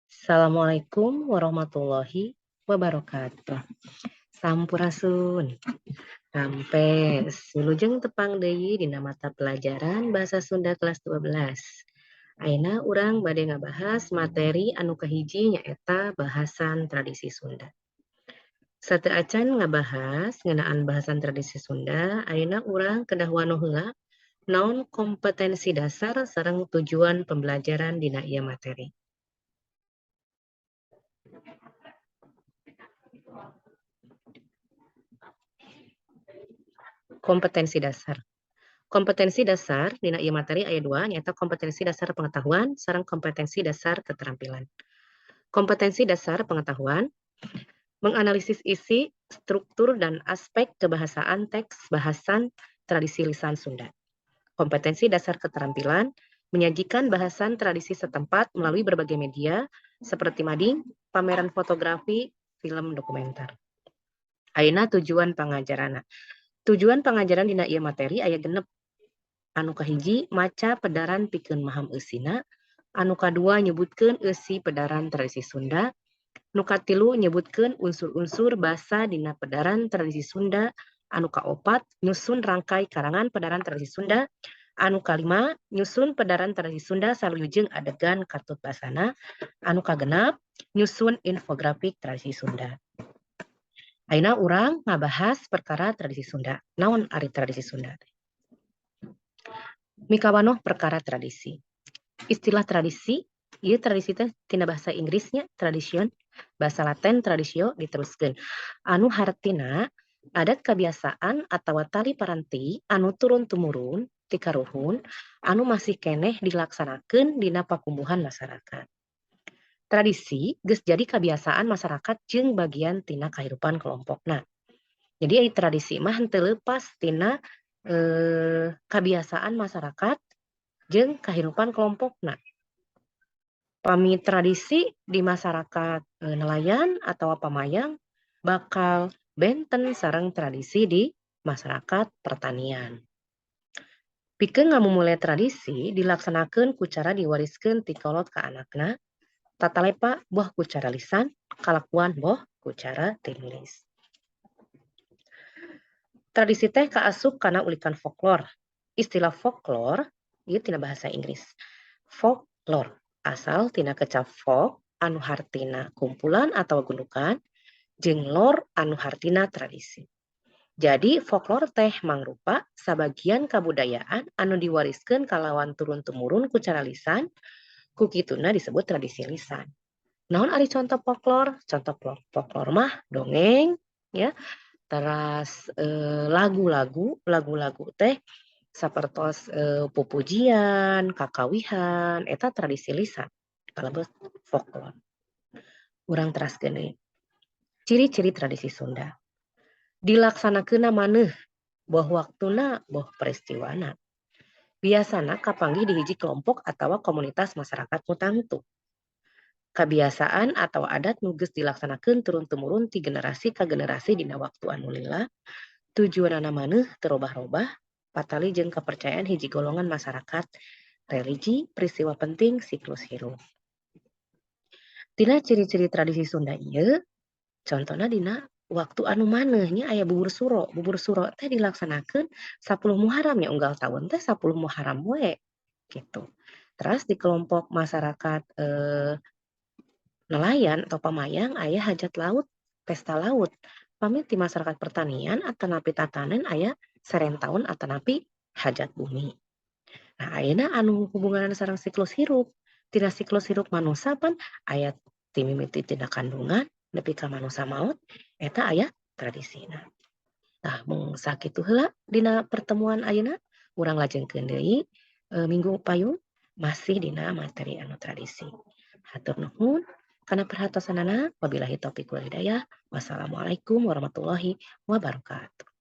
Assalamualaikum warahmatullahi wabarakatuh. Sampurasun. Rampes, wilujeng tepang deui dina mata pelajaran Bahasa Sunda kelas 12. Ayeuna urang bade ngabahas materi anu kahiji, nyaeta bahasan tradisi Sunda. Sateuacan ngabahas ngeunaan bahasan tradisi Sunda, ayeuna urang kedah wanoh heula naon kompetensi dasar sareng tujuan pembelajaran dina ieu materi. Kompetensi dasar. Kompetensi dasar dina ieu materi aya dua, nyaeta kompetensi dasar pengetahuan sareng kompetensi dasar keterampilan. Kompetensi dasar pengetahuan: menganalisis isi, struktur, dan aspek kebahasaan teks bahasan tradisi lisan Sunda. Kompetensi dasar keterampilan: menyajikan bahasan tradisi setempat melalui berbagai media seperti mading, pameran fotografi, film dokumenter. Ayeuna tujuan pangajaranna. Tujuan pangajaran dina ieu materi aya 6. Anu kahiji, maca pedaran pikeun maham eusina. Anu kadua, nyebutkeun eusi pedaran tradisi Sunda. Nu katilu, nyebutkeun unsur-unsur basa dina pedaran tradisi Sunda. Anu kaopat, nyusun rangkai karangan pedaran tradisi Sunda. Anu kalima, nyusun pedaran tradisi Sunda saluyu jeung adegan katut basana. Anu kagenap, nyusun infografik tradisi Sunda. Ayeuna urang ngabahas perkara tradisi Sunda. Naon ari tradisi Sunda? Mikawanoh perkara tradisi. Istilah tradisi, ieu tradisi teh tina bahasa Inggrisnya tradition, bahasa Latin traditio diteruskeun. Anu hartina adat kebiasaan atawa tali paranti anu turun tumurun ti karuhun anu masih keneh dilaksanakeun dina pakumbuhan masyarakat. Tradisi geus jadi kebiasaan masyarakat jeung bagian tina kahirupan kelompokna. Jadi ari tradisi mah henteu leupas tina kebiasaan masyarakat jeung kahirupan kelompokna. Pami tradisi di masyarakat nelayan atau pamayang bakal benten sareng tradisi di masyarakat pertanian. Pikeun ngamumule tradisi dilaksanakeun ku cara diwariskeun ti kolot ka anakna, tatalepa boh ku cara lisan, kalakuan boh ku cara tinulis. Tradisi teh kaasup kana ulikan folklor. Istilah folklor ieu tina bahasa Inggris. Folklore asal tina kecap folk anu hartina kumpulan atau gundukan jeung lore anu hartina tradisi. Jadi folklor teh mangrupa sabagian kabudayaan anu diwariskeun kalawan turun temurun ku cara lisan, ku kituna disebut tradisi lisan. Naon ari contoh folklor? Contoh folklor mah dongeng ya. Teras lagu-lagu, lagu-lagu teh sapertos pupujian, kakawihan, eta tradisi lisan kalebet folklor. Urang teraskeun deui. Ciri-ciri tradisi Sunda. Dilaksanakeunna maneuh, boh waktuna boh peristiwana. Biasana kapanggih di hiji kelompok atawa komunitas masyarakat nu tangtu. Kabiasaan atau adat nu geus dilaksanakeun turun temurun ti generasi ka generasi dina waktu anu lila, tujuanana maneuh teu robah-robah, patali jeung kepercayaan hiji golongan masyarakat, religi, peristiwa penting, siklus hirup. Tina ciri-ciri tradisi Sunda ieu, contohna dina waktu anu maneuh nya aya bubur suro. Bubur suro teh dilaksanakeun 10 Muharram nya, unggal taun teh 10 Muharram we gitu. Terus di kelompok masyarakat nelayan atau pamayang aya hajat laut, pesta laut. Pami di masyarakat pertanian atanapi tatanen aya seren taun atanapi hajat bumi. Nah, ayeuna anu hubunganna sareng siklus hirup. Tina siklus hirup manusa pan aya ti mimiti tina kandungan nepi ka manusa maot, eta aya tradisina. Nah, mung sakitu heula dina pertemuan ayeuna, urang lajengkeun deui minggu payun masih dina materi anu tradisi. Hatur nuhun kana perhatosanana. Wabillahi taufiq wal hidayah. Wassalamualaikum warahmatullahi wabarakatuh.